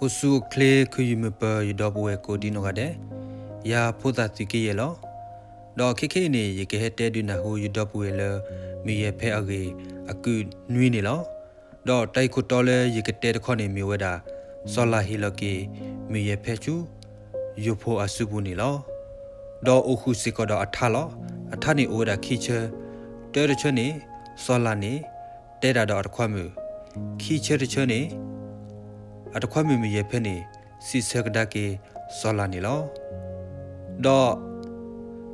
အိၣ်ဆူၣ်အိၣ်ချ့ ခုယုၢ်မုၢ်ပၢၤ ယဒီပုၢ်ဝဲၢ်ကိးဒံနီၢ်ဂၤဒဲး, ယၤဖိသၣ်သုးက့ယဲၢ်လီၤ. ဒီးခဲခဲအံၤန့ၣ် ယကဟဲတဲဒုးနၢ်ဟူယဒီပုၢ်ဝဲၢ်လၢ မုၢ်ယဲၢ်ဖဲအဂ့ၢ်အကုၢ်နွံန့ၣ်လီၤ. ဒီးတၢ်ဂ့ၢ်ခိၣ်တီလၢယကတဲတခီန့ၣ်မ့ၢ်ဝဲဒၣ် စီၤလၤဟ့ၣ်လီၤက့ၤ မုၢ်ယဲၢ်ဖဲဆူ ယိၤဖိအစုပူၤန့ၣ်လီၤ. ဒီးအိၣ်ဃုာ်စ့ၢ်ကီးဒီးအထါလီၤ. အထါန့ၣ်အိၣ်ဝဲဒၣ်ခံဆၢ, တၢတဆၢန့ၣ် စီၤလၤန့ၣ် တဲတၢ်ဒီးအတခွါမုၣ်, ခံဆၢတဆၢန့ၣ် အတခွါမုၣ်မုၢ်ယဲၢ်ဖဲန့ၣ် စံးဆၢကဒါက့ၤစီၤလၤန့ၣ်လီၤ.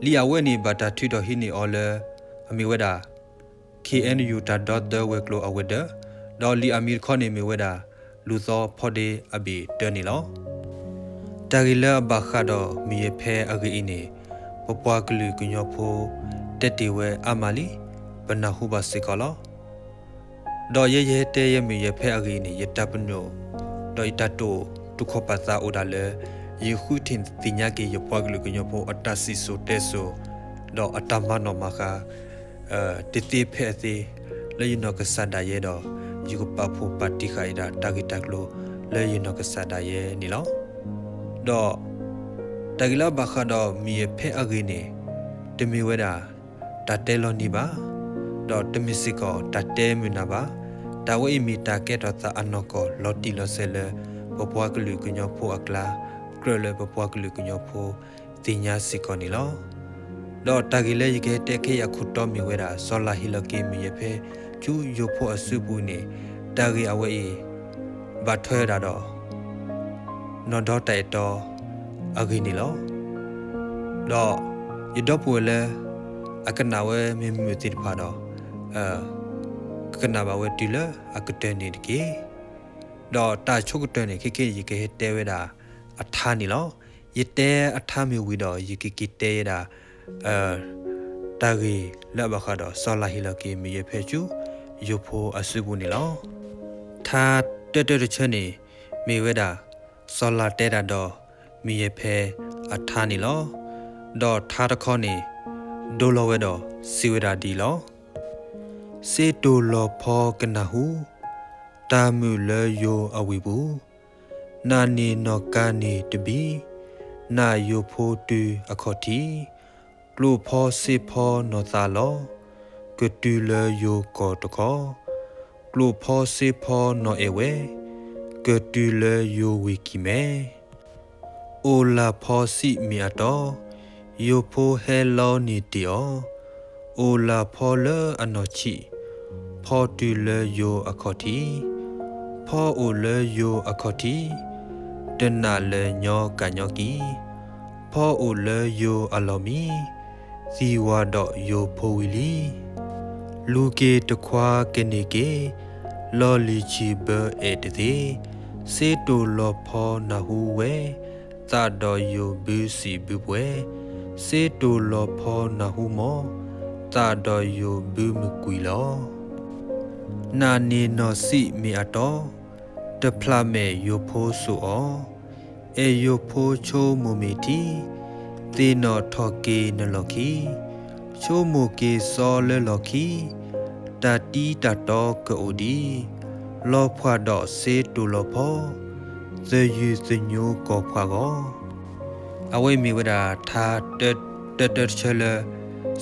ဒီးလံာ်အဝဲန့ၣ် ဘၣ်တၢ်ထုးထီၣ်ဟံးန့ၢ်အီၤလၢ အမ့ၢ်ဝဲဒၣ် ခ့ၣ်အဲၣ်ယူၣ် တၢ်ဒီသဒၢဝဲၤကျိၤအဝဲၤဒၢး, ဒီးလံာ်အမံၤတခီန့ၣ်မ့ၢ်ဝဲဒၣ် လူၤသီဖီဒ့အဘ့ၣ်တၢန့ၣ်လီၤ. တၢ်ဂ့ၢ်လၢအဘၣ်ဃးဒီးမုၢ်ယဲၢ်ဖဲအဂ့ၢ်အံၤန့ၣ် ပပှၤကလုာ်ကညီဖိ တဲတ့ၢ်ဝဲအါမးလံ, ပနၢ်ဟူဘၣ်စ့ၢ်ကီးလီၤ. ဒီးယဲယဟဲတဲယဲမုၢ်ယဲၢ်ဖဲအဂ့ၢ်အံၤန့ၣ် ယတၢ်ပညိၣ် ဒီးယတၢ်တိာ်တူၢ်ခီၣ်ပာ်သးအိၣ်ဒၣ်လၢ ယဃုထံၣ်သ့ၣ်ညါက့ၤယပှၤကလုာ်ကညီဖိအတၢ်စံၣ်စိၤတဲစိၤ ဒီးအတၢ်မၤနီၣ်မၤဃါ တသ့ဖဲအသ့ လၢယနီၢ်ကစၢ်ဒၣ်ယဲဒီး ယကပာ်ဖှိၣ်ပာ်တံၢ်ဃာ်အံၤဒၣ်တၢ်ဂ့ၢ်တၢ်ကျိၤလၢယနီၢ်ကစၢ်ဒၣ်ယဲန့ၣ်လီၤ. ဒီးတၢ်ဂ့ၢ်လၢအဘၣ်ဃးဒီးမုၢ်ယဲၢ်ဖဲအဂ့ၢ်န့ၣ် တမ့ၢ်ဝဲဒၣ် တၢ်တဲလီၤနံၤဘၣ်, ဒီးတမ့ၢ်စ့ၢ်ကီးတၢ်တဲမုာ်နၤဘၣ်. တၢ်ဝဲအံၤမ့ၢ်တၢ်ကဲထီၣ်သးအနီၢ်ကီၢ်လီၤတံၢ်လီၤဆဲးလၢ ပပှၤကလုာ်ကညီဖိအကျါ ကြၢးလၢပပှၤကလုာ်ကညီဖိသ့ၣ်ညါစ့ၢ်ကီးန့ၣ်လီၤ. ဒီးတၢ်ဂ့ၢ်လၢယကဟဲတဲခဲအံၤအခိၣ်တီမ့ၢ်ဝဲဒၣ် စီၤလၤဟ့ၣ်လီၤက့ၤမုၢ်ယဲၢ်ဖဲ ဆူယိၤဖိအစုပူၤန့ၣ် တၢ်ဂ့ၢ်အဝဲအံၤ ဘၣ်ထွဲဝဲဒၣ်ဒီး နီၢ်ဒီတၢ်အဲၣ်တီအဂ့ၢ်န့ၣ်လီၤ. ဒီးယဒီပုၢ်ဝဲၢ်လၢ အကနၣ်ဝဲမ့ၢ်မုာ်သ့ၣ်တဖၣ်ဒီး ကကနၣ်ဘၣ်ဝဲတုၤလၢအကတၢၢ်န့ၣ်တက့ၢ်. ဒီးတၢ်ဆိကတၢၢ်န့ၣ် ခဲခဲအံၤယကဟဲတဲဝဲဒၣ်အထါန့ၣ်လီၤ. ယတဲအထါမ့ၢ်ဝံၤဒီး ယကက့ၤတဲဝဲဒၣ် တၢ်ဂ့ၢ်လၢအဘၣ်ဃးဒီး စီၤလၤဟ့ၣ်လီၤက့ၤမုၢ်ယဲၢ်ဖဲဆူ ယိၤဖိအစုပူၤန့ၣ်လီၤ. ထါတၢတၢတဆၢန့ၣ် မ့ၢ်ဝဲဒၣ် စီၤလၤတဲတၢ်ဒီးမုၢ်ယဲၢ်ဖဲအထါန့ၣ်လီၤ. ဒီးထါတခီန့ၣ် ဒိလီၤဝဲဒီးစံးဝဲဒၣ်ဒ်အံၤလီၤ. စ့တိၢ်လီၤဖီကနၢ်ဟူ တၢ်မုာ်လၢယိၤအဝ့ၢ်ပူၤ, နးန့ၢ်နီၢ်ကါန့ၢ်တဘံ, နးယိၤဖိတုၤအခီၣ်ထံး, ကျိၣ်ဖီစ့ဖီနီၢ်သးလီၤ, ကတုၤလၢယိၤကီၢ်တခီ, ကျိၣ်ဖီစ့ဖီနီၢ်အဲၣ်ဝဲ, ကတုၤလၢယိၤဝ့ၢ်ကံၢ်မဲ အိၣ်လၢဖီစံးမ့ၢ်အတီ, ယိၤဖိဟဲလီန့ၢ်တ့ၢ်အီၤ, အိၣ်လၢဖီလၢအနီၢ်ဆံး, ဖီတုၤလၢယိၤအခီၣ်ထံး, ဖီအိၣ်လၢယိၤအခီၣ်ထံး, တနးလၢညီကးညီကံၢ်, ဖီအိၣ်လၢယိၤအလီၢ်မံ, သံဝၤဒီးယိၤဖိဝံၤလံ. လူၤက့ၤတခွါကန့ၢ်က့ၤ, လီၤလံၤဆံးဘၢအဲၣ်တသ့, စ့တိၢ်လီၤဖီနၢ်ဟူဝဲ, သးဒီးယိၤဘုစံးဘုပှဲၤ, စ့တိၢ်လီၤဖီနၢ်ဟူမီၢ်, သးဒီးယိၤဘုမုၢ်ကွံာ်လီၤ. နးန့ၢ်နီၢ်စံးမ့ၢ်အတီ, တဖျးမဲာ်ယိၤဖိစိာ်အီၤ, အဲၣ်ယိၤဖိဆိမိၣ်မ့ၢ်ထံ, သ့ၣ်နီၣ်ထီၣ်က့ၤနလီၢ်ခံ, ဆိမိၣ်က့ၤစီလၢလီၢ်ခံ, တၢ်တံတၢ်တီကအိၣ်ဒံး, လီၤဖှၣ်ဒီးစ့တိၢ်လီၤဖီ, သယုၢ်သညိကီၢ်ဖှၣ်ဂီၢ်. အဝဲအံၤမ့ၢ်ဝဲဒၣ်ထါ တၢတၢတဆၢလၢ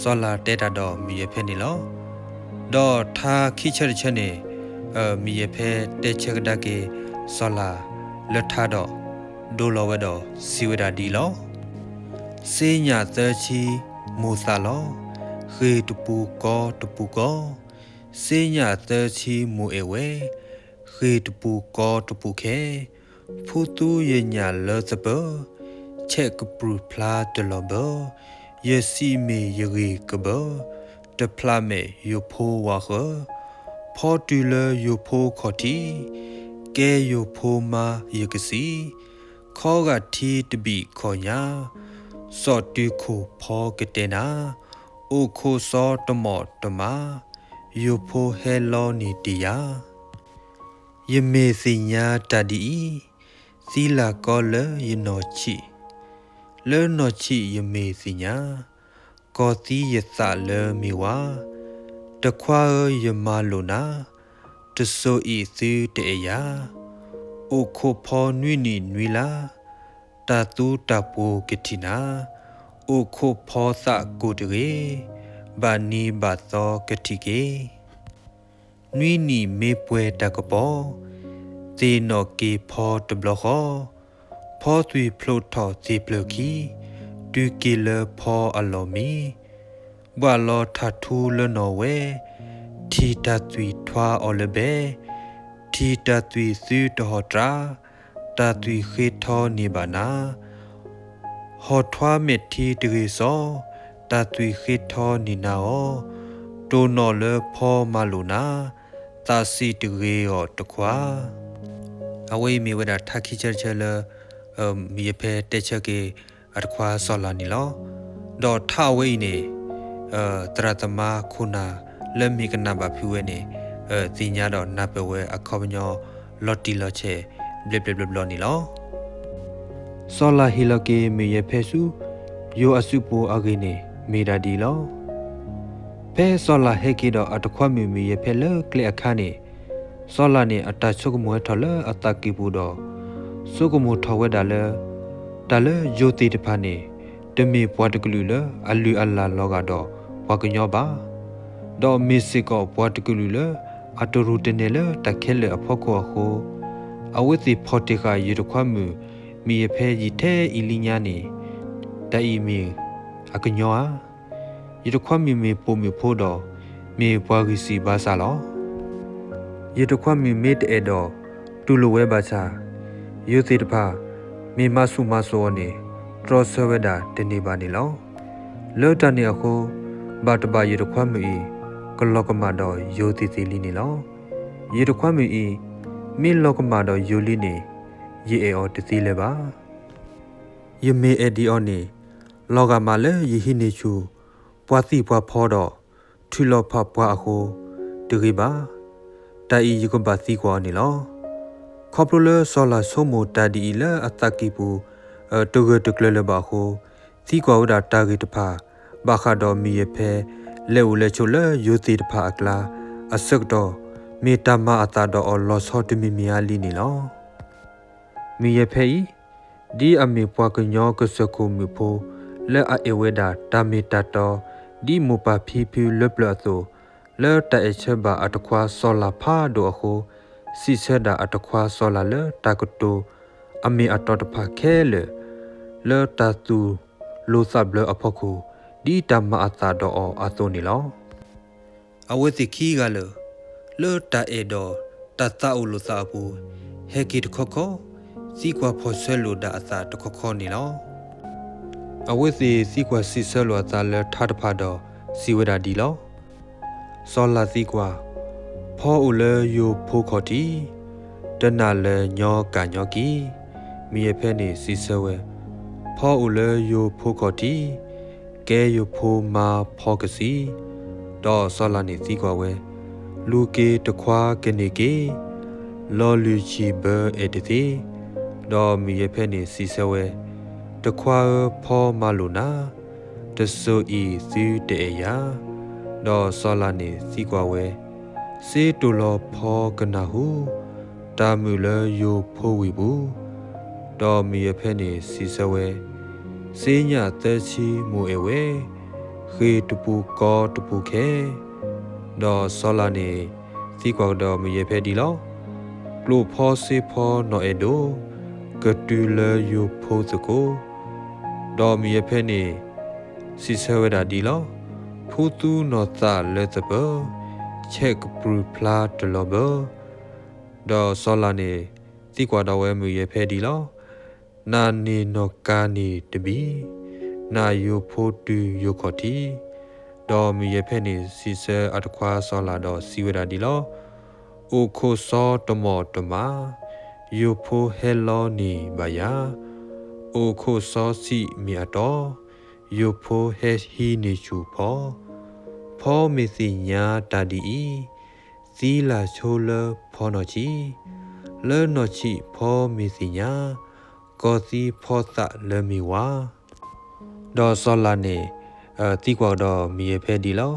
စီၤလၤတဲတၢ်ဒီးမုၢ်ယဲၢ်ဖဲန့ၣ်လီၤ. ဒီးထါခံဆၢတဆၢန့ၣ် မုၢ်ယဲၢ်ဖဲတဲဆၢကဒါက့ၤ စီၤလၤလၢထါဒီး ဒိလီၤဝဲဒီးစံးဝဲဒၣ်ဒ်အံၤလီၤ. စ့ညၣ်သၢဆံမိၢ်သးလီၤ, ဃ့ၢ်တပူၤကီတပူၤကီ, စ့ညၣ်သၢဆံမိၢ်အဲၣ်ဝဲ, ဃ့ၢ်တပူၤကီတပူၤခဲ, ဖူသူယညၣ်လၢသပၢၤ, ဆဲးကပြုၢ်ဖျါတလီၤဘၢ, ယစံးမ့ၢ်ယဂ့ၢ်ကဘၢ, တဖျးမဲာ်ယိၤဖိဝၤဃၢၤ, ဖီတုၤလၢယိၤဖိခီၣ်ထံး, ကဲယိၤဖိမါယကစံး, ခီဂာ်ထံတဘံၣ်ခီၣ်ညါ, စီၣ်တုၤခိၣ်ဖီကတဲနၤ, အိၣ်ခိးစီတမီၣ်တမး, ယိၤဖိဟဲလီန့ၢ်တ့ၢ်ယၤ. ယမ့ၢ်သ့ၣ်ညါတၢ်ဒ်အံၤ, သံလၢ်ကီလၢယနီၢ်ဆံး, လၢနီၢ်ဆံးယမ့ၢ်သ့ၣ်ညါ, ကီၢ်သံယသးလၢမ့ၢ်ဝါ, တခွါဧၢယမၤလိာ်နၤ, တစိၤအံၤသုတအဲၣ်ယၤ, အိၣ်ခိးဖီနွံနံၣ်နွံလါ, တၢ်သူတၢ်ပှိၤကထံၣ်နၤ, အိၣ်ခိးဖီသးကိးတဂ့ၤ, ဘၣ်နံၤဘၣ်သီကထံၣ်က့ၤ နွံနံၣ်မ့ၢ်ပှဲၤတၢ်ကပီၤ, သ့ၣ်နီၣ်က့ၤဖီတဘျီဃီ, ဖီသွံၣ်ဖျိးထီၣ်သ့ၣ်ဖျၢၣ်ခံ, တုၤက့ၤလၢဖီအလီၢ်မံ, ဘၣ်လီၤထးထူလၢနီၢ်ဝဲ, ထံၣ်တၢ်သွံၣ်ထွါအီၤလၢဘဲ, ထံၣ်တၢ်သွံၣ်သုတဟီၣ်တြၢ်, တၢ်သွံၣ်ဃ့ထီန့ၢ်ဘၣ်နၤ ဟီၣ်ထွါမဲာ်ထံတဂ့ၤစီ, တၢ်သွံၣ်ဃ့ထီန့ၢ်နၤအီၤ, တိၢ်နီၣ်လၢဖီမၤလိာ်နၤ, သးစံၣ်တဂ့ၤအီၤတခွါ. အဝဲအံၤမ့ၢ်ဝဲဒၣ်ထါခံဆၢတဆၢလၢ မုၢ်ယဲၢ်ဖဲတဲဆၢက့ၤအတခွါစီၤလၤန့ၣ်လီၤ. ဒီးထါအဝဲအံၤန့ၣ် သရၣ်သမါခိၣ်နၢ်လၢမ့ၢ်ကနၣ်ဘၣ်ဖုးဝဲန့ၣ် သ့ၣ်ညါဒီးနၢ်ပၢၢ်ဝဲအခီပညီလီၤတံၢ်လီၤဆဲး ဘျဲးဘျဲးဘျီဘျီန့ၣ်လီၤ. စီၤလၤဟ့ၣ်လီၤက့ၤမုၢ်ယဲၢ်ဖဲဆူ ယိၤအစုပူၤအဂ့ၢ်န့ၣ် မ့ၢ်ဒၣ်ဒ်အံၤလီၤ. ဖဲစီၤလၤဟဲက့ၤဒီးအတခွါမုၣ်မုၢ်ယဲၢ်ဖဲလၢကျဲအခါန့ၣ်, စီၤလၤန့ၣ် အတၢ်ဆိကမိၣ်ဟဲထီၣ်လၢအသးကံၢ်ပူၤဒီး ဆိကမိၣ်ထီၣ်ဝဲဒၣ်လၢ တၢ်လၢယိၤသ့ၣ်တဖၣ်န့ၣ် တမ့ၢ်ပှၤတကလုာ်လၢအလုၢ်အလၢ်လီၤဂာ်ဒီးပှၤကညီဘၣ်. ဒီးမ့ၢ်စ့ၢ်ကီးပှၤတကလုာ်လၢအတရူၢ်တနဲၣ်လၢတၢ်ခဲလၢာ်အဖီခိၣ်အဃိ, အဝဲသ့ၣ်ဖီၣ်တ့ၢ်ဃာ်ယတခွါမုၣ် မုၢ်ယဲၢ်ဖဲယံာ်ထဲအံၤလံညါန့ၣ်, တၢ်အံၤမ့ၢ်အကညီဧါ. ယတခွါမုၣ်မ့ၢ်ပိာ်မုၣ်ဖိဒီး မ့ၢ်ပှၤဂံၢ်စၢ်ဘါစၢ်လီၤ. ယတခွါမုၣ်မ့ၢ်တအဲၣ်ဒိးတူၢ်လိာ်ဝဲဘၣ်ဆၣ်, ယိၤသ့ၣ်တဖၣ် မ့ၢ်မၤဆူၣ်မၤစိးအီၤန့ၣ် တြီဆၢဝဲဒၣ်တန့ၢ်ဘၣ်န့ၣ်လီၤ. လၢတၢ်န့ၣ်အဃိ, ဘၣ်တဘၣ်ယတခွါမုၣ်အံၤ ကလီၤကမၣ်ဒီးယိၤသ့ၣ်သ့ၣ်လံန့ၣ်လီၤ. ယတခွါမုၣ်အံၤ မ့ၢ်လီၤကမၣ်ဒီးယိၤလံန့ၣ်, ယအဲၣ်အီၤတသ့လၢၤဘၣ်. ယမ့ၢ်အဲၣ်ဒံးအီၤန့ၣ်, လီၤဂာ်မးလၢယဟံးန့ၢ်ဆူၣ် ပှၤသံၣ်ပှၤဖီဒီး ထုးလီၤဖးပှၤအဃိတဂ့ၤဘၣ်. တၢ်အံၤယကဘၣ်သံကွၢ်အီၤန့ၣ်လီၤ. ခီဖျိလၢစီၤလၤဆိကမိၣ်တၢ်ဒ်အံၤလၢအသးကံၢ်ပူၤ တဂၢၢ်တကျၢၤလၢၤဘၣ်အဃိ, သံကွၢ်ဝဲဒၣ်တၢ်ဂ့ၢ်တဖၣ် ဘၣ်ဃးဒီးမုၢ်ယဲၢ်ဖဲ လဲၤအိၣ်လဲၤဆိးလၢယိၤသ့ၣ်တဖၣ်အကျါ အဆၢကတီၢ် မ့ၢ်တၢ်မၤအသးဒီးအီၤလီၤဆီတမံၤမံၤဧါလံန့ၣ်လီၤ. မုၢ်ယဲၢ်ဖဲအံၤ ဒ်အမ့ၢ်ပှၤကညီကစၢၢ်ခိၣ်မုၣ်ဖိ လၢအအဲၣ်ဝဲဒၣ်တၢ်မ့ၢ်တၢ်တီ ဒ်မိၢ်ပၢ်ဖံဖုလၢပျၢၤအသိး, လၢတၢ်အဲၣ်ဆၢဘၣ်အတခွါစီၤလၤဖးဒိၣ်အဃိ, စံးဆၢဒၣ်အတခွါစီၤလၤလၢတၢ်ကတိၤ အမ့ၢ်အတီတဖၣ်ခဲလၢာ် လၢတၢ်သူၣ်လိၤသးဘျၢအဖီခိၣ် ဒ်တၢ်မၤအသးဒီးအီၤအသိးန့ၣ်လီၤ. အဝဲသ့ၣ်ခံဂၤလၢာ် လၢတၢ်အဲၣ်ဒီးတၢ်သးအိၣ်လိာ်သးအပူၤ ဟဲက့ၤတခီခီ သံကွၢ်ဖီၣ်ဆၢလိာ်ဒၣ်အသးတခီခီန့ၣ်လီၤ. အဝဲသ့ၣ်သံကွၢ်စံးဆၢလိာ်အသးလၢထါတဖၣ်ဒီးစံးဝဲဒၣ်ဒ်လီၤ. စီၤလၤသံကွၢ်, ဖီအိၣ်လၢယိၤဖိခီၣ်ထံး, တနၢ်လၢညီကၣ်ညီကံ. မုၢ်ယဲၢ်ဖဲန့ၣ်စံးဆၢဝဲ, ဖီအိၣ်လၢယိၤဖိခီၣ်ထံး, ကဲယိၤဖိမါဖီကစံ. ဒီးစီၤလၤန့ၣ်သံကွၢ်ဝဲ, လူၤက့ၤတခွါကန့ၢ်က့ၤ, လီၤလုၢ်ဆံၣ်ဘၢအဲၣ်တသ့. ဒီးမုၢ်ယဲၢ်ဖဲန့ၣ်စံးဆၢဝဲ, တခွါဧၢဖီမၤလိာ်နၤ, တစိၤအံၤသုတအဲၣ်ယၤ. ဒီးစီၤလၤန့ၣ်သံကွၢ်ဝဲ, စ့တိၢ်လီၤဖီကနၢ်ဟူ, တၢ်မုာ်လၢယိၤဖိဝ့ၢ်ပူၤ. ဒီးမုၢ်ယဲၢ်ဖဲန့ၣ်စံးဆၢဝဲ, စ့ညၣ်သၢဆံမိၢ်အဲၣ်ဝဲ, ဃ့ၢ်တပူၤကီတပူၤခဲ. ဒီးစီၤလၤန့ၣ်သံကွၢ်ကဒီးမုၢ်ယဲၢ်ဖဲဒ်လီၤ. ကျိၣ်ဖီစ့ဖီနီၢ်အဲၣ်ဒိၣ်, ကတုၤလၢယိၤဖိသကိး. ဒီးမုၢ်ယဲၢ်ဖဲန့ၣ် စံးဆၢဝဲဒၣ်ဒ်လီၤ. ဖူသူနီၢ်သးလၢသပၢၤ, ဆဲးကပြုၢ်ဖျါတလီၤဘၢ. ဒီးစီၤလၤန့ၣ်သံကွၢ်ဒီးဝဲမုၢ်ယဲၢ်ဖဲဒ်လီၤ. နၤန့ၢ်နီၢ်ကါန့ၣ်တဘ့ၣ်, နၤယိၤဖိတုၤယိၤခီၣ်ထံး. ဒီးမုၢ်ယဲၢ်ဖဲန့ၣ်စံးဆၢအတခွါစီၤလၤဒီးစံးဝဲဒၣ်ဒ်လီၤ. အိၣ်ခိးစီတမီၢ်တမး, ယိၤဖိဟဲလီန့ၢ်ဘၣ်ယၤ. အိၣ်ခိးစီဆံးမ့ၢ်အတီ, ယိၤဖိဟဲဟံးန့ၢ်ဆူၣ်ဖီ. ဖီမ့ၢ်သ့ၣ်ညါတၢ်ဒ်အံၤ, သံလၢ်ဆိလၢဖီနီၢ်ဆံး, လၢနီၢ်ဆံးဖီမ့ၢ်သ့ၣ်ညါ, ကီၢ်သံဖီသးလၢမ့ၢ်ဝၤ. ဒီးစီၤလၤန့ၣ်သံကွၢ်ဒီးမုၢ်ယဲၢ်ဖဲဒ်လီၤ.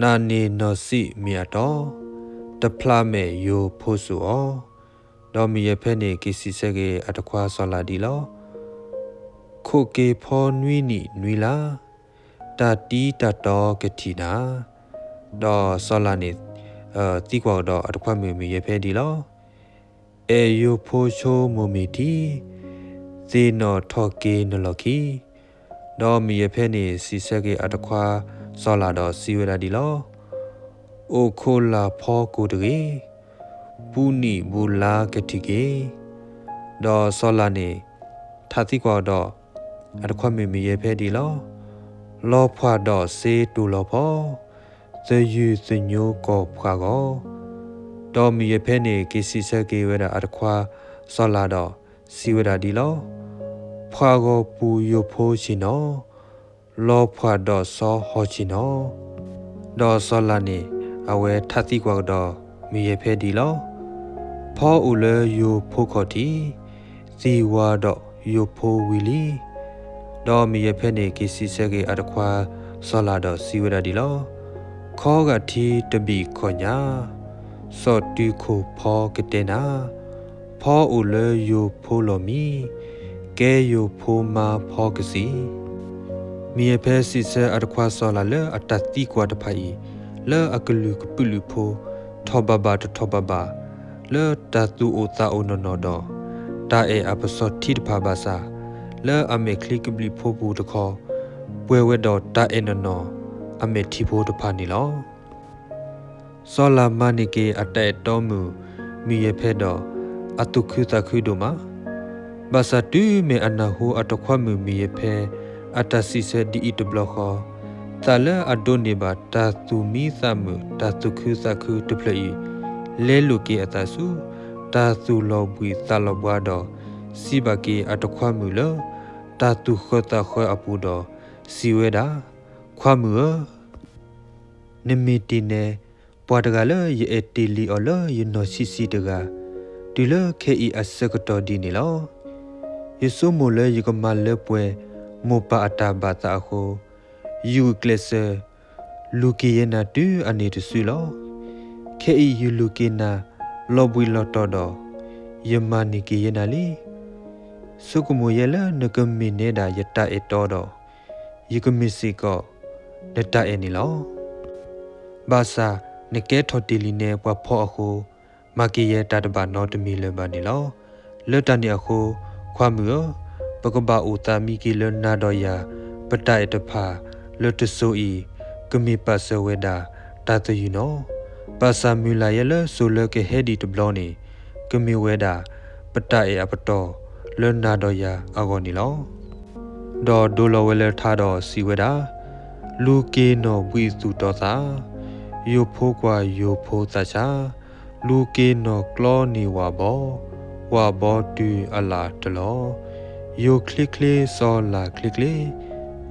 နၤန့ၢ်နီၢ်ဆံးမ့ၢ်အတီ, တဖျးမဲာ်ယိၤဖိစိာ်အီၤ. ဒီးမုၢ်ယဲၢ်ဖဲန့ၣ် က့ၤစံးဆၢက့ၤအတခွါစီၤလၤဒ်လီၤ. ခိးက့ၤဖီနွံနံၣ်နွံလါ, တၢ်တံတၢ်တီကထံၣ်နၤ, ဒီးစီၤလၤန့ၣ် သံကွၢ်ကဒီးအတခွါမုၣ်မုၢ်ယဲၢ်ဖဲဒ်လီၤ. အဲၣ်ယိၤဖိဆိမိၢ်မ့ၢ်ထံ, သ့ၣ်နီၣ်ထီၣ်က့ၤနလီၢ်ခံ, ဒီးမုၢ်ယဲၢ်ဖဲန့ၣ် စံးဆၢက့ၤအတခွါစီၤလၤဒီးစံးဝဲဒၣ်ဒ်လီၤ. အိၣ်ခိးလၢ်ဖီကိၢ်တဂ့ၤ, ပူနံၣ်ပူလါကထံၣ်က့ၤ, ဒီးစီၤလၤန့ၣ် ထးသံကွၢ်ဒီး အတခွါမုၣ်မုၢ်ယဲၢ်ဖဲဒ်လီၤ. လီၤဖှၣ်ဒီးစ့တိၢ်လီၤဖီ, သယုၢ်သညိကီၢ်ဖှၣ်ဂီၤ, ဒီးမုၢ်ယဲၢ်ဖဲန့ၣ် က့ၤစံးဆၢက့ၤဝဲဒၣ်အတခွါစီၤလၤဒီးစံးဝဲဒၣ်ဒ်လီၤ. ဖှၣ်ဂီၤပူၤယိၤဖိဆ့ၣ်နီၤ, လီၤဖှၣ်ဒီးစီၤဟီၣ်ဆ့ၣ်နီၤ, ဒီးစီၤလၤန့ၣ် အဝဲထးသံကွၢ်ကဒီးမုၢ်ယဲၢ်ဖဲဒ်လီၤ. ဖီအိၣ်လၢယိၤဖိခီၣ်ထံး, သံၣ်ဝါဒီးယိၤဖိဝံၤလံ, ဒီးမုၢ်ယဲၢ်ဖဲန့ၣ် က့ၤစံးဆၢက့ၤအတခွါစီၤလၤဒီးစံးဝဲဒၣ်ဒ်လီၤ. ခီဂာ်ထံတဘ့ၣ်ခီၣ်ညါ, စီၤတုၤခိၣ်ဖီကတဲနၤ, ဖီအိၣ်လၢယိၤဖိလီၢ်မံ, ကဲယိၤဖိမါဖီကစံၣ်. မုၢ်ယဲၢ်ဖဲစံးဆၢအတခွါစီၤလၤလၢအတၢ်သံကွၢ်တဖၣ်အံၤ, လၢအကလုာ်ကပုာ်လုာ်ဖိ ထီၣ်ဘၣ်ဘၣ်တထီၣ်ဘၣ်ဘၣ်, လၢတၢ်သူၣ်အိၣ်သးအိၣ်နီၢ်နီၢ်ဒီး တၢ်အဲၣ်အပစီၤထံတဖၣ်ဘၣ်ဆၣ်, လၢအမဲာ်ချံကဘျံးဖိပူၤတခီ, ပှဲၤဝဲဒီးတၢ်အဲၣ်နီၢ်နီၢ်အမဲာ်ထံဖိတဖၣ်န့ၣ်လီၤ. စီၤလၤမၤန့ၢ်က့ၤအတၢ်အဲၣ်တီမုၣ်မုၢ်ယဲၢ်ဖဲဒီး အသူၣ်ခုသးခုဒိၣ်မး, ဘၣ်ဆၣ်တုၤမ့ၢ်အနၢ်ဟူအတခွါမုၣ်မုၢ်ယဲၢ်ဖဲအတၢ်စံးဆၢဒ်အံၤတဘျီဃီ, သးလၢအဒိးန့ၢ်ဘၣ်တၢ်သူၣ်မံသးမုာ်တၢ်သူၣ်ခုသးခုတဖျၢၣ်အံၤ လဲလိာ်က့ၤအသးဆူ တၢ်သူၣ်လီၤဘှံးသးလီၤဘှါဒီး စံးဘၣ်က့ၤအတခွါမုၣ်လၢ တၢ်သူၣ်ဃၢသးဃၢအပူၤဒီး စံးဝဲဒၣ်, ခွါမုၣ်ဧၢ, နမ့ၢ်တ့ၢ်နဲ ပှၤတဂၤလၢယအဲၣ်တ့ၢ်လံအီၤလၢယနီၢ်ဆံးဆံးတဂၤ, တုၤလၢခဲအံၤအဆၢကတီၢ်ဒ်န့ၣ်လီၤ. ယဆိကမိၣ်လၢယကမၤလၢပှဲၤမိၢ်ပၢ်အတၢ်ဘၣ်သးအဃိ, ယဂုာ်ကျဲးစၢး လူၤက့ၤယဲနၤတုၤအန့ၣ်တစုလီၤ. ခဲအံၤယလူၤက့ၤနၤ လီၤဘှံးလီၤတီၤဒီး ယမၤန့ၢ်က့ၤယဲနၤလံ. ဆိကမိၣ်ယဲလၢနကမ့ၢ်နဲဒၣ်ယတၢ်အဲၣ်တီဒီး ယကမ့ၢ်စ့ၢ်ကီးနတၢ်အဲၣ်န့ၣ်လီၤ. ဘၣ်ဆၣ်နကဲထီၣ်တ့ၢ်လံနဲပှၤဖီအဃိ, မၤက့ၤယဲတၢ်တဘၣ်နီတမံၤလၢၤဘၣ်န့ၣ်လီၤ. လၢတၢ်န့ၣ်အဃိ, ခွါမုၣ်ဧၢ, ပကဘၣ်အိၣ်သးမံက့ၤလၢနၤဒီးယၤ ပတၢ်အဲၣ်တဖၣ်လၢတစိၤအံၤ, ကမ့ၢ်ပာ်စၢၤဝဲဒၣ်တၢ်သယုၢ်နီၤ. ဘၣ်ဆၣ်မုၢ်လၢ်ယဲလၢစိၤလၢကဟဲဒံးတဘျီန့ၣ်, ကမ့ၢ်ဝဲဒၣ်ပတၢ်အဲၣ်အပတီၢ်လၢနၤဒီးယၤအဂီၢ်န့ၣ်လီၤ. ဒီးဒိလီၤဝဲလၢထါဒီးစံးဝဲဒၣ်, လူၤက့ၤနီၢ်ဘှံးသူၣ်တီၤသး, ယိၤဖိကွၢ်ယိၤဖိသးဆါ, လူၤက့ၤနီၢ်ကျီန့ၢ်ဝၣ်ဘီ, ဝၣ်ဘီတုၤအလၣ်တလီၤ, ယိၤချ့ချ့စီၤလၤချ့ချ့,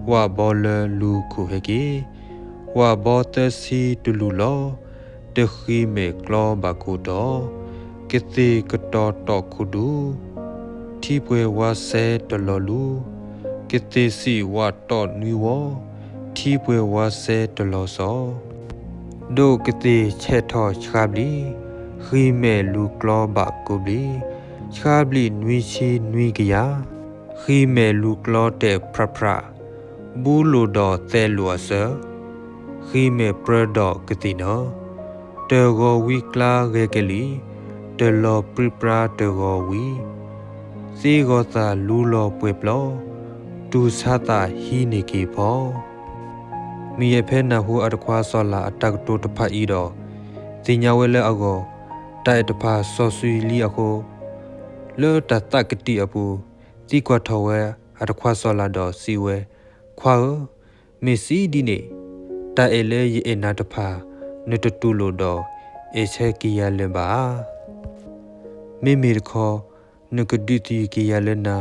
ဝၣ်ဘီလၢလူၤခိၣ်ဟဲက့ၤ, ဝၣ်ဘီသၢဆံတလူၤလီၤ, တဃံးမဲာ်ကျီဘၣ်ကိးတီၤ, ကသ့ၣ်ကတီၤတီၣ်ခိၣ်ဒူ, ထံပှဲၤဝါစဲတလီၤလူၤ, ကသ့ၣ်စံးဝၣ်တီၣ်နွံဝီ, ထံပှဲၤဝါစဲတလီၤစီၤ, ဒိၣ်ကသ့ၣ်ဆဲးထီၣ်ဆှါဘျံး, ဃံးမဲာ်လူၤကျီဘၣ်ကိးဘျံး, ဆှါဘျံးနွံဆံနွံကယၤ, ဃံးမဲာ်လူၤကျီတဲာ်ဖြးဖြး, ဘူလိာ်ဒီးသဲလိာ်အစၢၤ, ဃံးမဲာ်ပြၢဒီးကသ့ၣ်နီၤ, တၢ်ဂီၤဝံကျါဂဲၤကလံၤ, တၢ်လီၤပြံပြါတၢ်ဂီၤဝံ, သ့ဂီၤသၣ်လူလီၤပှဲၤပျီ, တူၢ်ဆါသၣ်ဟံးန့ၢ်က့ၤဖီ. မုၢ်ယဲၢ်ဖဲနၢ်ဟူအတခွါစီၤလၤအတၢ်ကတိၤတဖၣ်အံၤဒီး, သ့ၣ်ညါဝဲလၢအဂီၢ်, တၢ်အဲၣ်တဖၣ်စီၤစုၤလံအဃိ, လၢတၢ်သးကတံာ်အပူၤ, သံကွၢ်ထီၣ်ဝဲအတခွါစီၤလၤဒီးစံးဝဲ, ခွါဧၢ, မ့ၢ်စံးဒ်န့ၣ်, တၢ်အဲၣ်လၢယအဲၣ်နၤတဖၣ်, နတတူၢ်လိာ်ဒီးအဲၣ်ဆၢက့ၤယၤလၢၤဘၣ်ဧါ. မ့မ့ၢ်တခီ, နကဒုးသယုၢ်က့ၤယၤလၢနၤ,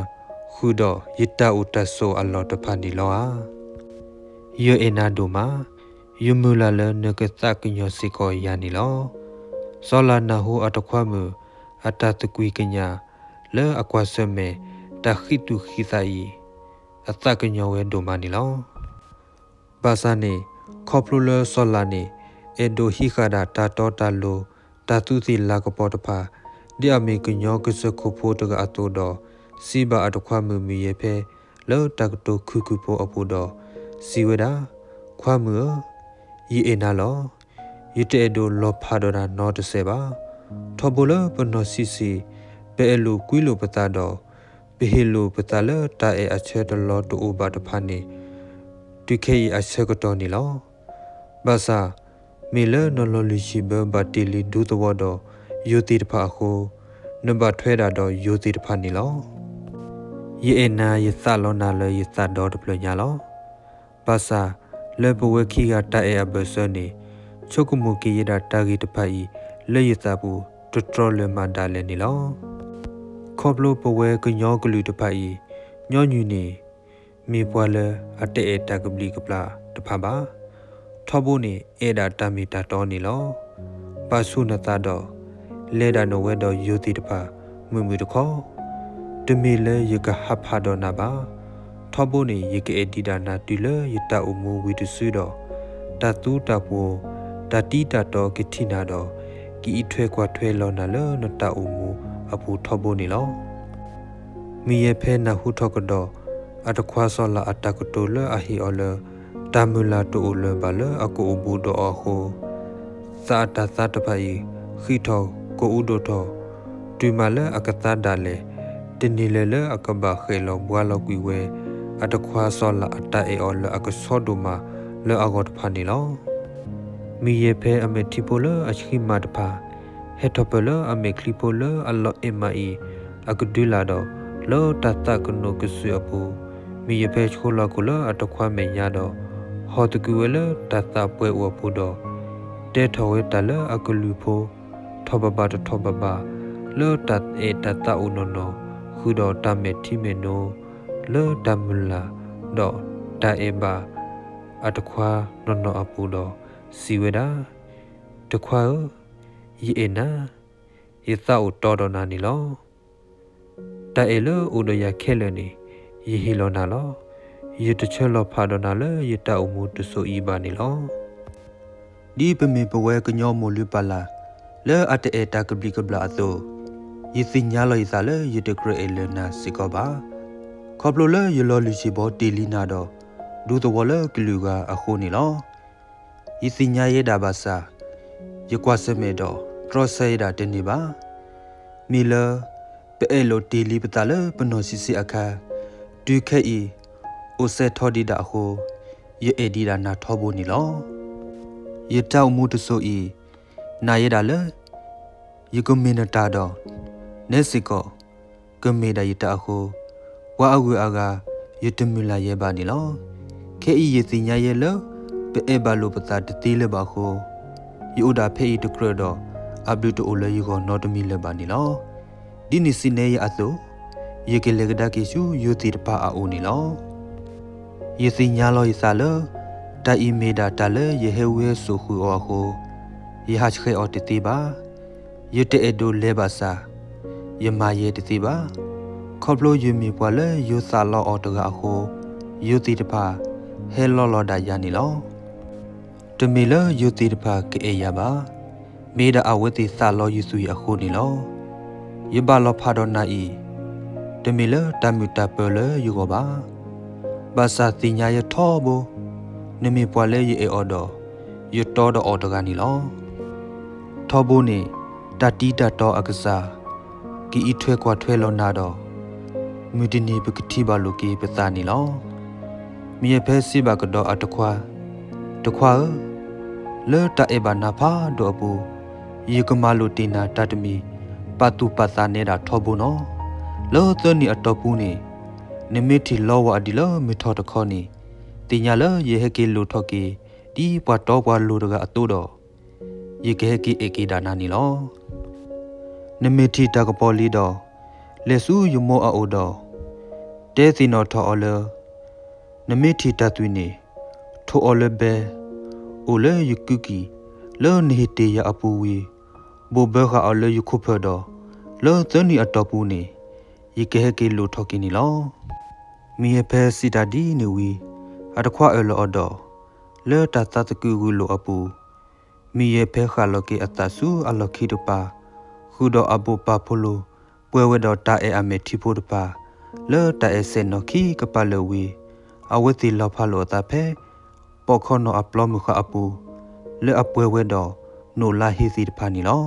ဃုာ်ဒီးယတၢ်အိၣ်တၢ်ဆိးအလီၢ်တဖၣ်န့ၣ်လီၤဧါ. ယအဲၣ်နၤဒိၣ်မး, ယမုၢ်လၢ်လၢနကသးကညီၤစ့ၢ်ကီးယၤန့ၣ်လီၤ. စီၤလၤနၢ်ဟူအတခွါမုၣ်အတၢ်သကွံၢ်ကညးလၢအကွၢ်ဆၢၣ်မဲာ်တၢ်ဃံးသူၣ်ဃံးသးအံၤ, အသးကညီၤဝဲဒိၣ်မးန့ၣ်လီၤ. ဘၣ်ဆၣ်န့ၣ်, ခီဖျိလၢစီၤလၤန့ၣ် အဲၣ်ဒိးဟံးဃာ်ဒၣ်တၢ်တီတၢ်လိၤ, တၢ်သူးသ့ၣ်လၤကပီၤတဖၣ်, ဒ်အမ့ၢ်ကညီကစၢၢ်ခိၣ်ဖိတဂၤအသိးဒီး, စံးဘၣ်အတခွါမုၣ်မုၢ်ယဲၢ်ဖဲ လၢတၢ်ကတိၤခုၣ်ခုၣ်ဖိအပူၤဒီး, စံးဝဲဒၣ်, ခွါမုၣ်ဧၢ, ယအဲၣ်နၤလီၤ. ယတအဲၣ်ဒိးလီၤဖးဒီးနၤနီတစဲးဘၣ်. ထီဘိလၢပနီၢ်ဆံးဆံး, ပအဲၣ်လိာ်ကွံလိာ်ပသးဒီး, ပဟ့ၣ်လိာ်ပသးလၢတၢ်အဲၣ်အဆၢတလီၤတအိၣ်ဘၣ်တဖၣ်န့ၣ်, တုၤခဲအံၤအဆၢကတီၢ်န့ၣ်လီၤ. ဘၣ်ဆၣ်, မ့ၢ်လၢနလီၤလုၢ်ဟံၣ်ဘၢဘၣ်တ့ၢ်လံဒူသဝီဒီး ယိၤသ့ၣ်တဖၣ်အဃိ, နဘၣ်ထွဲဒၣ်ဒီးယိၤသ့ၣ်တဖၣ်န့ၣ်လီၤ. ယအဲၣ်နၤယသးလီၤနၤလၢယသးဒီတဖျၢၣ်ညါလီၤ. ဘၣ်ဆၣ်, လၢပဝဲခံဂၤတၢ်အဲၣ်အဘၢၣ်စၢၤန့ၣ်, ဆိကမိၣ်က့ၤယဲဒၣ်တၢ်ဂ့ၢ်တဖၣ်အံၤ လၢယသးပူၤ တတြီလၢၤမးဒၣ်လဲာ်န့ၣ်လီၤ. ခီဖျိပဝဲကညီကလုာ်တဖၣ်အံၤ, ညီနုၢ်န့ၣ် မ့ၢ်ပှၤလၢအတအဲၣ်တၢ်ကဘျံးကဘျၣ်တဖၣ်ဘၣ်. ထီဘိန့ၣ် အဲၣ်ဒၣ်တၢ်မ့ၢ်တၢ်တီန့ၣ်လီၤ. ပာ်ဆူၣ်နသးဒီး လဲၤဒၣ်နဝဲဒီးယိၤသ့ၣ်တဖၣ် မုာ်မုာ်တခီ, တမ့ၢ်လၢယကဟးဖးဒီးနၤဘၣ်. ထီဘိန့ၣ် ယကအဲၣ်ဒံးဒၣ်နၤတုၤလၢယတၢ်အိၣ်မူဝံၤတစုဒီး, တၢ်သူတၢ်ပှိၤ, တၢ်တံတၢ်တီကထံၣ်နၤဒီး, ကအံးထွဲကွၢ်ထွဲလီၤနၤလၢနတၢ်အိၣ်မူအပူၤထီဘိန့ၣ်လီၤ. မုၢ်ယဲၢ်ဖဲနၢ်ဟူထီၣ်ကဒီး အတခွါစီၤလၤအတၢ်ကတိၤလၢအဟ့ၣ်အီၤလၢ တၢ်မုၢ်လၢ်တအိၣ်လၢၤဘၣ်လၢအကအိၣ်ဘူးဒီးအီၤအဃိ, သးအတၤသၣ်တဖၣ်အံၤ ဃံးထီၣ်ကိးအူဒိၣ်ထီၣ်, တုၤမးလၢအကသါဒၣ်လဲာ်, တန့ၢ်လၢၤလၢအကဘၣ်ဃဲၣ်လီၤဘှါလီၤကွံာ်ဝဲ အတခွါစီၤလၤအတၢ်အဲၣ်အီၤလၢအကဆှီဒိၣ်မးလၢအဂီၢ်တဖၣ်န့ၣ်လီၤ. မုၢ်ယဲၢ်ဖဲအမဲာ်ထံဖိလၢအဆှံမးတဖၣ် ဟဲထီၣ်ပၢၢ်လၢအမဲာ်ချံဖိလၢအလီၤအဲၣ်မးအံၤ အကဒုလာ်ဒီး လၢတၢ်သးကနိးကစုာ်အပူၤ, မုၢ်ယဲၢ်ဖဲဆှိလီၤခိၣ်လၢအတခွါမဲာ်ညါဒီး ဟီၣ်သကုၤဝဲလၢတၢ်သးပှဲၤအိၣ်အပူၤဒီး တဲထီၣ်ဝဲတၢ်လၢအကလုၢ်ဖိ ထီၣ်ဘၣ်ဘၣ်တထီၣ်ဘၣ်ဘၣ် လၢတၢ်အဲၣ်တၢ်သးအိၣ်နီၢ်နီၢ် ဃုာ်ဒီးတၢ်မဲာ်ထံမဲာ်နိ လၢတၢ်မုၢ်လၢ် ဒီးတၢ်အဲၣ်ဘၣ် အတခွါနီၢ်နီၢ်အပူၤဒီး စံးဝဲဒၣ်, တခွါဧၢ, ယအဲၣ်နၤ, ယသးအိၣ်တီဒီးနၤန့ၣ်လီၤ. တၢ်အဲၣ်လၢအိၣ်ဒီးယၤခဲလၢာ်န့ၣ် ယဟ့ၣ်လီၤနၤလီၤ. ယတဆၢလီၤဖးဒီးနၤလၢယတၢ်အိၣ်မူတစိၤအံၤဘၣ်န့ၣ်လီၤ. ဒ်ပမ့ၢ်ပဝဲကညီမိၢ်လုၢ်ပၢ်လၢ် လၢအတအဲၣ်တၢ်ကဘျံးကဘျၣ်အသိး, ယသ့ၣ်ညါလီၤယသးလၢယတကြၢးအဲၣ်လၢၤနၤစ့ၢ်ကီးဘၣ်. ခီဖျိလၢယလီၤလုၢ်ဟံၣ်ဘီတ့ၢ်လံနၤဒီး ဒူသဝီလၢကလုာ်ဂၤအဃိန့ၣ်လီၤ. ယသ့ၣ်ညါယဲဒၣ်ဘၣ်ဆၣ်, ယကွၢ်ဆၢၣ်မဲာ်ဒီး တြီဆၢယဲဒၣ်တန့ၢ်ဘၣ်. မ့ၢ်လၢ ပအဲၣ်လိာ်တ့ၢ်လံပသးလၢပနီၢ်ဆံးဆံးအခါ, တုၤခဲအံၤ အိၣ်စဲၤထီၣ်ဒံးဒၣ်အဃိ, ယအဲၣ်ဒံးဒၣ်နၤထီဘိန့ၣ်လီၤ. ယတၢ်အိၣ်မူတစိၤအံၤ နာ်ယဲဒၣ်လၢ ယကမ့ၢ်နတၢ်ဒီး နဲစ့ၢ်ကီး ကမ့ၢ်ဒၣ်ယတၢ်အဃိ, ပှၤအဂုၤအဂၤ ယတမုၢ်လၢ်ယဲဘၣ်န့ၣ်လီၤ. ခဲအံၤယသ့ၣ်ညါယဲလၢ ပအဲၣ်ဘၣ်လိာ်ပသးတသ့လၢၤဘၣ်အဃိ, ယအိၣ်ဒၣ်ဖဲအံၤတကြၢးဒီး အဘျုးတအိၣ်လၢယဂီၢ်နီတမံၤလၢၤဘၣ်န့ၣ်လီၤ. ဒ်နစံးနဲယၤအသိး, ယကလဲၤကဒါက့ၤဆူယိၤသ့ၣ်တဖၣ်အအိၣ်န့ၣ်လီၤ. ယသ့ၣ်ညါလီၤယသးလၢ တၢ်အံၤမ့ၢ်ဒၣ်တၢ်လၢယဟဲဝံဟဲစိာ်ဃုာ်အီၤအဃိ, ယဟးဆှဲးအီၤတသ့ဘၣ်. ယတအဲၣ်ဒိးလဲၤဘၣ်ဆၣ်, ယမၤယဲတသ့ဘၣ်. ခီဖျိယမ့ၢ်ပှၤလၢယိၤသးလီအီၤတဂၤအဃိ, ယိၤသ့ၣ်တဖၣ် ဟဲလီလီၤဒၣ်ယၤန့ၣ်လီၤ. တမ့ၢ်လၢယိၤသ့ၣ်တဖၣ်ကအဲၣ်ယၤဘၣ်. မ့ၢ်ဒၣ်အဝဲသ့ၣ်သးလီယသွံၣ်အဃိန့ၣ်လီၤ. ယဘၣ်လီၤဖးဒီးနၤအံၤ, တမ့ၢ်လၢတၢ်မုာ်တၢ်ပၢၤလၢယဂီၢ်ဘၣ်. ဘၣ်ဆၣ်သ့ၣ်ညါယဲထီဘိ, နမ့ၢ်ပှၤလၢယအဲၣ်အီၤဒီး ယတီဒီးအီၤတဂၤန့ၣ်လီၤ. ထီဘိန့ၣ် တၢ်တံတၢ်တီအကစၢ် ကအံးထွဲကွၢ်ထွဲလီၤနၤဒီး မုၢ်တနံၤပကထံၣ်ဘၣ်လိာ်က့ၤပသးန့ၣ်လီၤ. မုၢ်ယဲၢ်ဖဲစံးဘၣ်ကဒီးအတခွါ, တခွါဧၢ, လၢတၢ်အဲၣ်ဘၣ်နၤဖးဒိၣ်အပူၤ, ယကမၤလိာ်တ့ၢ်နၤတၢ်တမံၤ ပာ်သူၣ်ပာ်သးနဲဒၣ်ထီဘိနီၤ. လၢသၢနံၣ်အတီၢ်ပူၤန့ၣ် နမ့ၢ်ထံၣ်လီဝဲအဒံးလၢမုၢ်ထီၣ်တခီန့ၣ်, သ့ၣ်ညါလၢယဟဲက့ၤလိာ်ထီၣ်က့ၤ ဒ်ပှၤတီပှၤလိၤတဂၤအသိးဒီး ယကဟဲက့ၤအဲၣ်က့ၤဒၣ်နၤန့ၣ်လီၤ. နမ့ၢ်ထံၣ်တၢ်ကပီၤလံဒီး လဲၤဆူယမိၢ်အအိၣ်ဒီး တဲသ့ၣ်နီၣ်ထီၣ်အီၤလၢ နမ့ၢ်ထံၣ်တၢ်သွံၣ်န့ၣ် ထိးအီၤလၢဘဲ, အိၣ်လၢယကုၢ်ကံၢ် လၢနဟ့ၣ်တ့ၢ်ယၤအပူၤဝံၤ ဘိးဘၢဃာ်အီၤလၢယခိၣ်ဖၢၣ်ဒီး လၢသၢနံၣ်အတီၢ်ပူၤန့ၣ် ယကဟဲက့ၤလိာ်ထီၣ်က့ၤန့ၣ်လီၤ. မုၢ်ယဲၢ်ဖဲစံးတၢ်ဒ်န့ၣ်ဝံၤ အတခွါအၢၣ်လီၤအီၤဒီး လၢတၢ်သးသကုၤဂုာ်လိာ်အပူၤ မုၢ်ယဲၢ်ဖဲဃၣ်လီၤက့ၤအသးဆူအလီၢ်ခံတပၤ, ဃ ဃုာ်ဒီးအဘိၣ်ပာ်ဖိလိာ် ပှဲၤဝဲဒီးတၢ်အဲၣ်အမဲာ်ထံဖိတဖၣ် လၢတၢ်အဲၣ်စဲးနီၣ်ခံကပၤလၢာ်ဝံၤ အဝဲသ့ၣ်လီၤဖးလိာ်အသးဖဲ ပိာ်ခီနီၣ်အပျီမုၢ်ဃာ်အပူၤ လၢအပှဲၤဝဲဒီးနိၣ်လါဟ့သ့ၣ်တဖၣ်န့ၣ်လီၤ.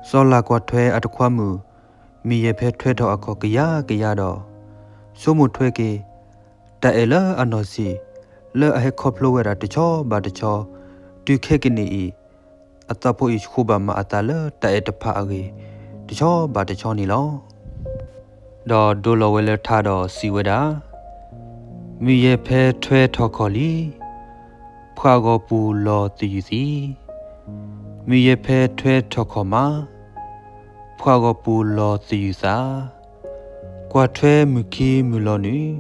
စီၤလၤကွၢ်ထွဲအတခွါမုၣ် မုၢ်ယဲၢ်ဖဲထွဲထီၣ်အခီၣ်ကယၤကယၤဒီး ဆိကမိၣ်ထွဲက့ၤ တၢ်အဲၣ်လၢအနီၢ်ဆံး လၢအဟဲခီဖျိဝဲဒၣ်တဆီဘၣ်တဆီ တုၤခဲကနံၣ်အံၤ အသးဖိအံၤ ဃိဘၣ်မၤအသးလၢတၢ်အဲၣ်တဖၣ်အဂ့ၢ် တဆီဘၣ်တဆီန့ၣ်လီၤ. ဒီးဒိလီၤဝဲလၢထါဒီးစံးဝဲဒၣ်, မုၢ်ယဲၢ်ဖဲထွဲထီၣ်ခီၣ်လံ, ဖှၤဂီၤပူၤလီၤသယုၢ်သံ, မုၢ်ယဲၢ်ဖဲထွဲထီၣ်ခီၣ်မး, ဖှၤဂီၤပူၤလီၤသယုၢ်သး, ကွၢ်ထွဲမုၢ်ခံမုၢ်လီၤနုာ်,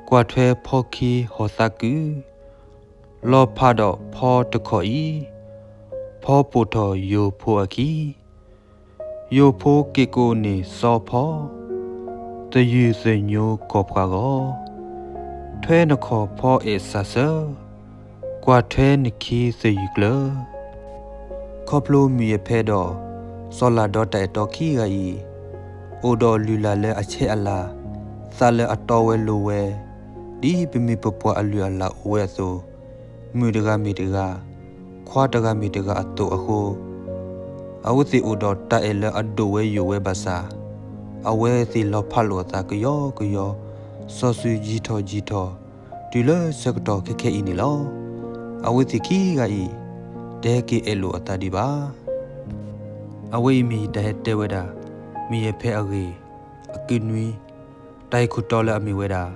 ကွၢ်ထွဲဖီခံဟီၣ်သးကုၢ်, လီၤဖးဒီးဖီတခီၣ်အံၤ, ဖီပိာ်ထီၣ်ယိၤဖိအခံ, ယိၤဖိက့ၣ်ကိးန့ၢ်စီၤဖီ, သယုၢ်သညိကီၢ်ဖှၤဂီၤ, ထွဲနခီၣ်ဖီအဲၣ်စးဆၢ, ကွၢ်ထွဲနခံသယုၢ်ကျၢၤ. ခီဖျိမုၢ်ယဲၢ်ဖဲဒီး စီၤလၤဒီးတၢ်အဲၣ်တီခံဂၤအံၤ အိၣ်ဒီးလုၢ်လၢ်လၢအဆဲးအလၤ, သးလၢအတီဝဲလိၤဝဲ, ဒ်ပမိၢ်ပပှၢ်အလုၢ်အလၢ်အိၣ်ဝဲအသိး, မုၣ်တဂၤမ့ၢ်တဂၤ, ခွါတဂၤမ့ၢ်တဂၤအသိးအဃိ, အဝဲသ့ၣ်အိၣ်ဒီးတၢ်အဲၣ်လၢအဒိၣ်ဝဲယိာ်ဝဲဘၣ်ဆၣ်, အဝဲသ့ၣ်လီၤဖးလိာ်အသးကယီကယီ, စီၤစုၤယံာ်ထီၣ်ယံာ်ထီၣ်, တုၤလၢဆၢကတီၢ်ခဲခဲအံၤန့ၣ်လီၤ. အဝဲသ့ၣ်ခံဂၤအံၤ တဟဲက့ၤအဲၣ်လိာ်အသးဒံးဘၣ်. အဝဲအံၤမ့ၢ်ယတၢ်ဟဲတဲဝဲဒၣ် မုၢ်ယဲၢ်ဖဲအဂ့ၢ် အကုနွံ, တၢ်ဂ့ၢ်ခိၣ်တီလၢအမ့ၢ်ဝဲဒၣ်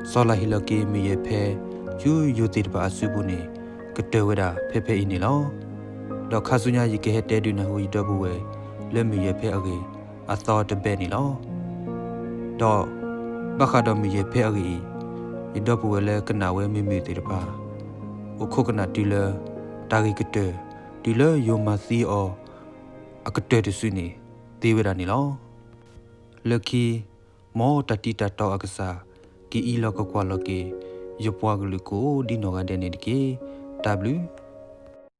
စီၤလၤဟ့ၣ်လီၤက့ၤမုၢ်ယဲၢ်ဖဲ ဆူယိၤသ့ၣ်တဖၣ်အစုပူၤန့ၣ် ကတၢၢ်ဝဲဒၣ်ဖဲဖဲအံၤန့ၣ်လီၤ. ဒီးခါဆူညါယကဟဲတဲဒုးနၢ်ဟူယဒီပုၢ်ဝဲၢ်လၢမုၢ်ယဲၢ်ဖဲအဂ့ၢ် အသီတဘဲန့ၣ်လီၤ. ဒီးဘၣ်ဃးဒီးမုၢ်ယဲၢ်ဖဲအဂ့ၢ်အံၤ, ယဒီပုၢ်ဝဲၢ်လၢကနၣ်ဝဲမုာ်မုာ်သ့ၣ်တဖၣ်, အိၣ်ခိးကနၣ်တုၤလၢ တၢ်ဂ့ၢ်ကတၢၢ် တုၤလၢယိၤမၤသံအီၤ အကတၢၢ်တစုန့ၣ် သ့ဝဲဒၣ်န့ၣ်လီၤ. လၢခံ, မ်တၢ်တံၢ်တၢ်တီအကစၢ် က့ၤအံးလီၤကကွၢ်လီၤက့ၤ ယပှၤကလုာ်ကိးဒ်နီၢ်ဂၤဒဲးန့ၣ်တက့ၢ်. တၢ်ဘျုး